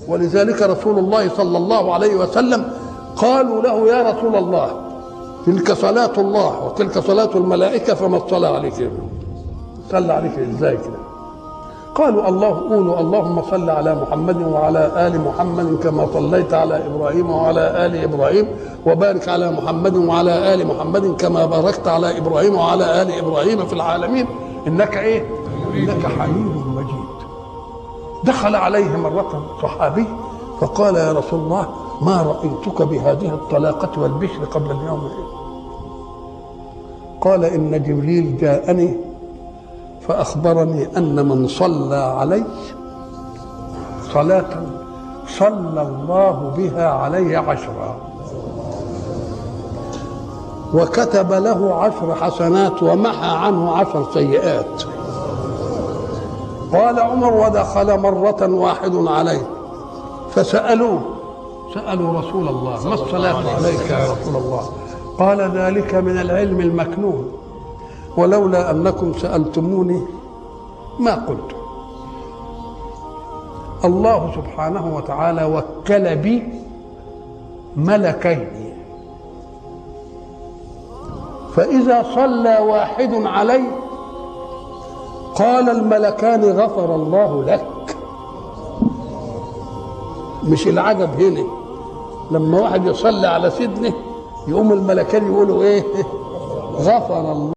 ولذلك رسول الله صلى الله عليه وسلم قالوا له يا رسول الله تلك صلاة الله وتلك صلاة الملائكة فما الصلاة عليك؟ صلى عليك ازاي كده؟ قالوا قولوا اللهم صل على محمد وعلى آل محمد كما صليت على إبراهيم وعلى آل إبراهيم وبارك على محمد وعلى آل محمد كما باركت على إبراهيم وعلى آل إبراهيم في العالمين إنك إيه؟ إنك حميد مجيد. دخل عليه مرة صحابي فقال يا رسول الله ما رأيتك بهذه الطلاقة والبشر قبل اليوم. قال إن جبريل جاءني فأخبرني أن من صلى علي صلاة صلى الله بها علي 10 وكتب له 10 حسنات ومحى عنه 10 سيئات. قال عمر ودخل مرة واحد عليه فسألوا رسول الله ما الصلاة عليك يا رسول الله؟ قال ذلك من العلم المكنون ولولا أنكم سألتموني ما قلت. الله سبحانه وتعالى وكل بي ملكين فإذا صلى واحد علي قال الملكان غفر الله لك. مش العجب هنا لما واحد يصلي على سيدنا يقوم الملكان يقولوا ايه؟ غفر الله